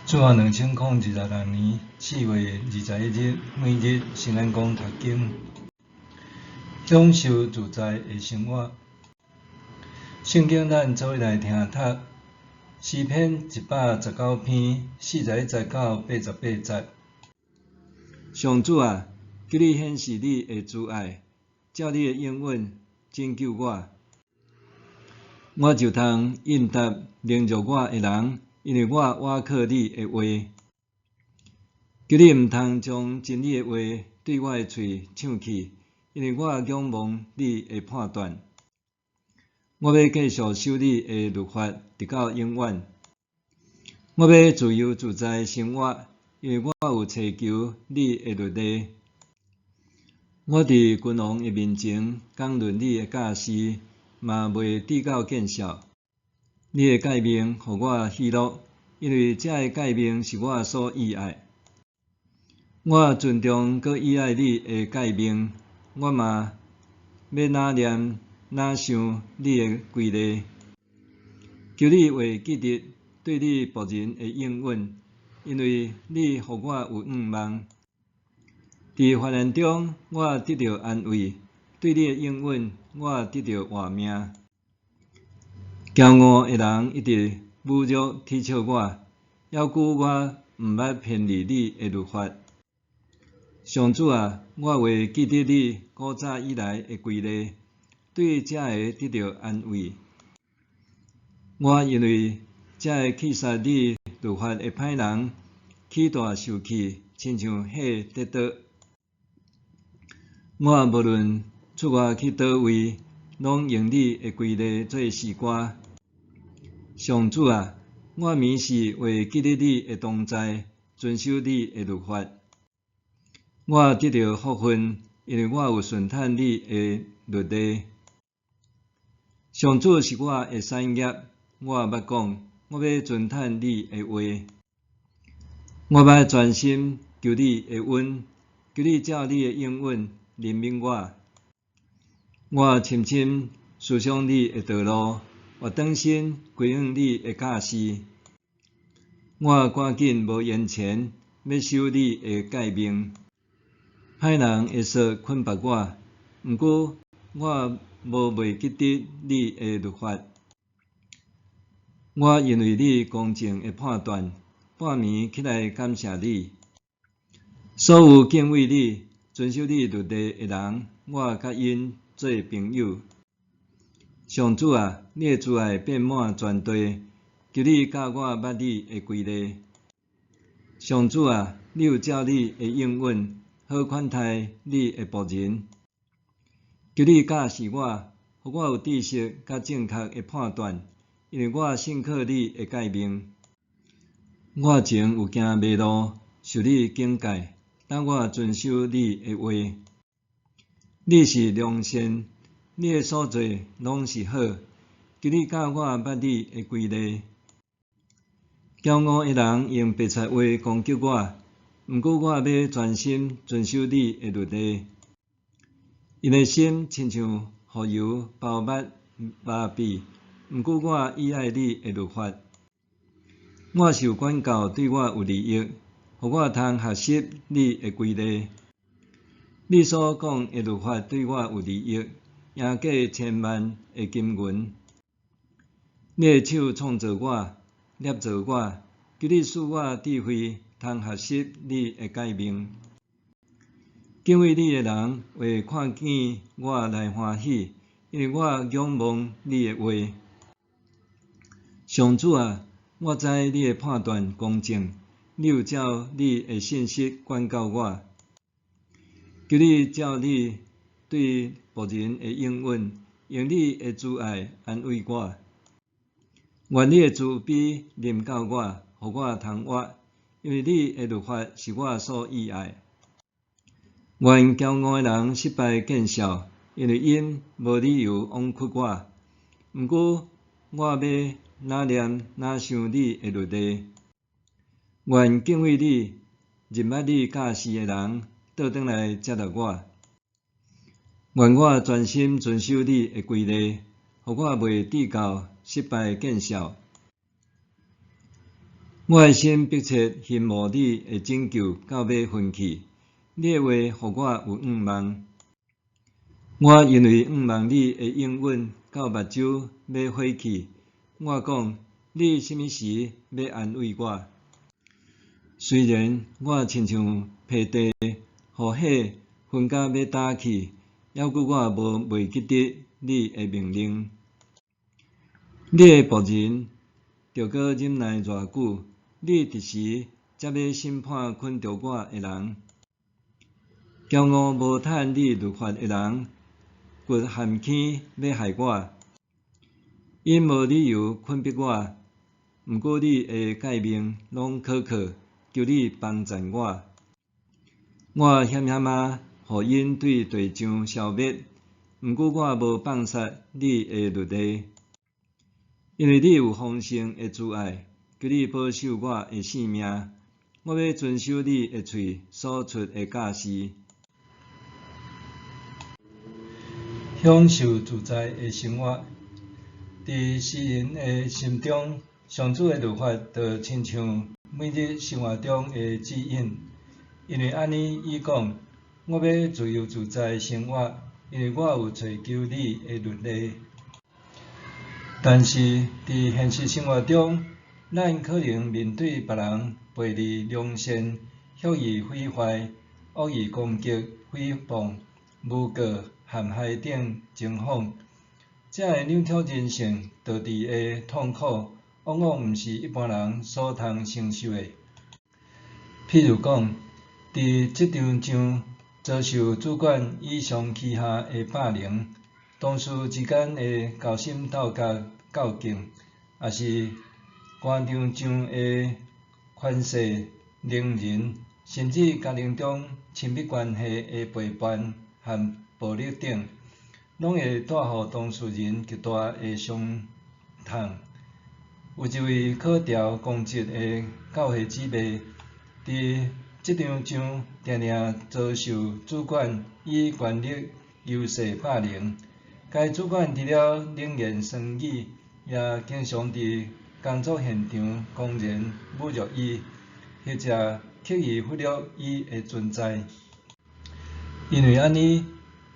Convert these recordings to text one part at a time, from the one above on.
主後2026年4月21日，每日聖安公讀經，享受自在的生活。聖經咱做伙來聽讀詩篇119篇41節到88節。上主啊，求你顯示你的慈愛，照你的應允拯救我。我就通應答凌辱我的人，因為我倚靠你的話。求你毋通將真理的話對我的喙搶去，因為我仰望你的判斷。我欲繼續守你的律法，直到永遠。我欲自由自在生活，因為我有尋求你的律例。我佇君王的面前講論你的教示，嘛袂致到見笑。你的誡命予我喜樂，因為這个誡命是我所喜愛。我尊重閣喜愛你的誡命，我嘛欲若念若想你的規例。求你會記得對你僕人的應允，因為你予我有向望。佇患難中，我得著安慰；對你的應允，我得著活命。驕傲的人一直侮辱恥笑我，猶閣我毋捌偏離你的律法。上主啊，我會記得你古早以來的規例，對這个得著安慰。我因為這个棄殺你律法的歹人，起大受氣，親像火跌倒。我無論出外去佗位，攏用你的規例做詩歌。上主啊，我暝時會記得你的同在，遵守你的律法。我得著福分，因為我有順趁你的律例。上主是我的產業，我捌講，我欲遵趁你的話。我欲專心求你的恩，求你照你的應允憐憫我。我深深思想你的道路，活轉身歸向你的教示。我趕緊無延遲，欲守你的誡命。歹人的索捆縛我，毋過我無袂記得你的律法。我因為你公正的判斷，半暝起來感謝你。所有敬畏你、遵守你律例的人，我佮𪜶做朋友。上主啊，你的慈愛遍滿全地，求你教我捌你的規例。上主啊，你有照你的應允，好款待你的僕人。求你教示我，予我有知識佮正確的判斷，因為我信靠你的誡命。我前有行迷路，受你警戒，等我遵守你的話。你是良善，你的所做攏是好，求你教我捌你的規例。驕傲的人用白賊話攻擊我，毋過我欲專心遵守你的律例。𪜶的心親像予油包抹麻痹，毋過我喜愛你的律法。我受管教對我有利益，予我通學習你的規例。你所講的律法對我有利益，贏過千萬的金銀。你的手創造我，捏造我，求你賜我智慧，通學習你的誡命。敬畏你的人會看見我來歡喜，因為我仰望你的話。上主啊，我知你的判斷公正，你有照你的信實管教我。求你照你對僕人的應允，用你的慈愛安慰我。願你的慈悲臨到我，予我通活，因為你的律法是我所喜愛。願驕傲的人失敗見笑，因為𪜶無理由枉屈我。毋過我欲若念若想你的律例。願敬畏你、認捌你教示的人，倒轉來接納我。願我專心遵守你的規例，予我袂致到失敗見笑。我的心迫切欣慕你的拯救到欲昏去，你的話予我有向望。我因為向望你的應允，到目睭欲花去。我講，你啥物時欲安慰我？雖然我親像皮地，予火焚甲欲焦去，猶閣我無袂記得你的命令。你的僕人著閣忍耐偌久？你佇時才欲審判捆著我的人？驕傲無趁你律法的人，掘陷坑欲害我。𪜶無理由困迫我，毋過你的誡命攏可靠，求你幫贊我。我險險仔，予𪜶對地上消滅，毋過我無放殺你的律例。因為你有豐盛的慈愛，求你保守我的性命。我欲遵守你的喙所出的教示。享受自在的生活，佇詩人的心中，上主的律法就親像每日生活中的指引。因為按呢，伊講：我欲自由自在生活，因為我有揣求你的律例。但是，佇現實生活中，咱可能面對別人背離良善、蓄意毀壞、惡意攻擊、誹謗、誣告、陷害等情況。這的扭曲人性導致的痛苦，往往毋是一般人所通承受的。譬如講，佇職場上遭受主管以上欺下的霸凌，同事之間的勾心鬥角較勁，抑是官場上的權勢凌人，甚至家庭中親密關係的背叛和暴力等，攏會帶予當事人極大的傷痛。有一位考調公職的教會姊妹，佇職場上定定遭受主管以權力優勢霸凌。該主管除了冷言酸語，也經常佇工作現場公然侮辱伊，或者刻意忽略伊的存在。因為按呢，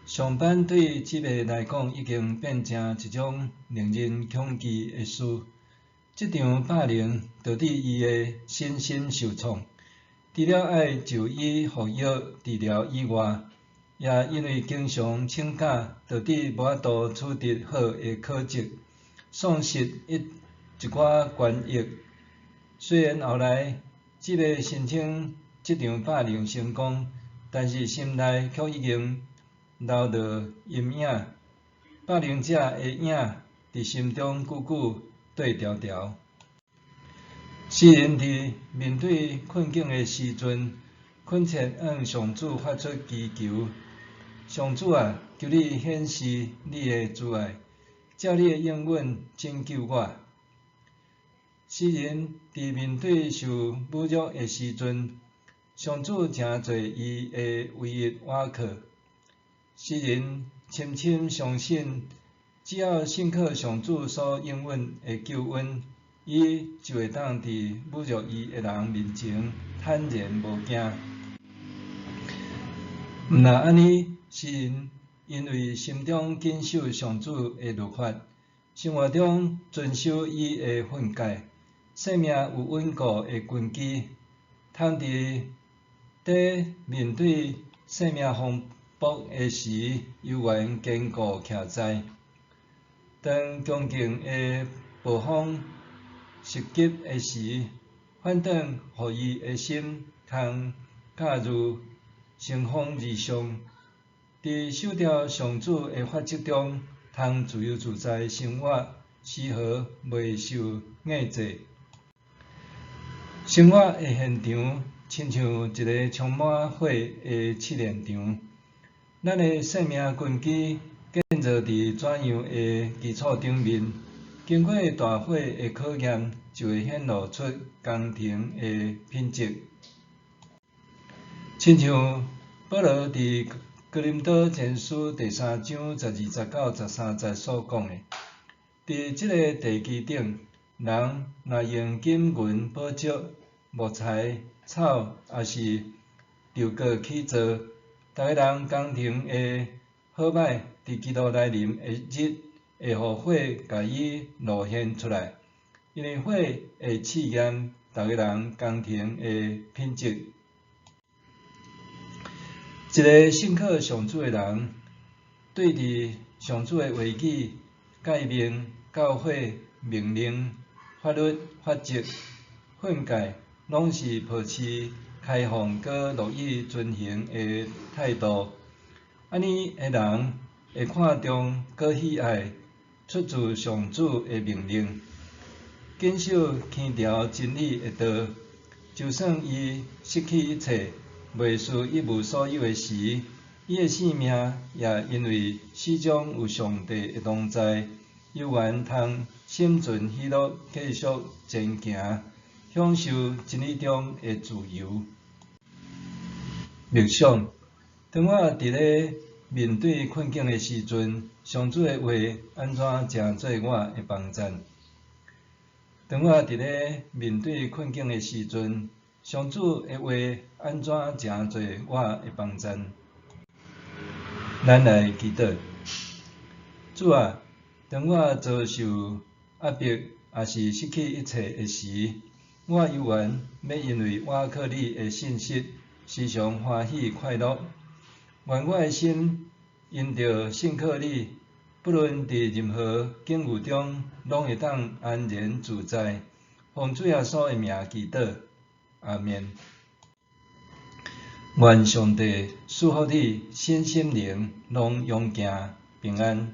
上班對姊妹來講已經變成一種令人恐懼的事。這場霸凌導致伊的身心受創，除了愛就醫服藥治療以外，也因為經常請假，導致無法度取得好的考績，喪失一寡權益。雖然後來這个申請職場霸凌成功，但是心內卻已經留落陰影。霸凌者的影佇心中久久綴牢牢。詩人佇面對困境的時陣，懇切向上主發出祈求：上主啊，求你顯示你的慈愛，照你的應允拯救我。詩人佇面對受侮辱的時陣，上主成做伊的唯一倚靠。詩人深深相信，只要信靠上主所應允的救恩，伊就會當佇侮辱伊的人面前坦然無驚。毋但按呢，詩人因為心中謹守上主的律法，生活中遵守伊的訓誡，生命有穩固的根基，通佇咧面對生命風暴的時，猶原堅固徛在。當強勁的暴風襲擊的時，反轉予伊的心通駕馭乘風而上，佇守著上主的法則中，通自由自在生活，絲毫袂受壓制。生活的現場親像一个充滿火的試煉場，咱的生命根基建造佇怎樣的基礎頂面，經過大火的考驗，就會顯露出工程的品質。親像保羅佇哥林多前書第三章十二節到十三節所講的，佇這个地基頂，人若用金銀寶石、木材、草抑是石膏起造，逐个人工程的好䆀，佇基督來臨的日，會予火共伊露現出來，因為火會試驗逐个人工程的品質。一个信靠上主的人，對佇上主的話語、誡命、教誨、命令、法律、法則、訓誡，攏是抱持開放閣樂意遵行的態度。按呢的人會看重閣喜愛出自上主的命令，謹守天條真理的道。就算伊失去一切，袂視一無所有的時，伊的性命也因為始終有上帝的同在，猶原通心存喜樂，繼續前行，享受真理中的自由。默想，當我佇咧面對困境的時陣，上主的話按怎成做我的幫贊？當我佇咧面對困境的時陣，上主的話按怎成做我的幫贊？咱來祈禱。主啊，當我遭受壓迫，抑是失去一切的時，我猶原欲因為倚靠你的信實，時常歡喜快樂。願我的心因著信靠你，不論佇任何境遇中，攏會當安然自在。奉主耶穌的名祈禱，阿們。願上帝賜福你，身心靈攏勇健平安。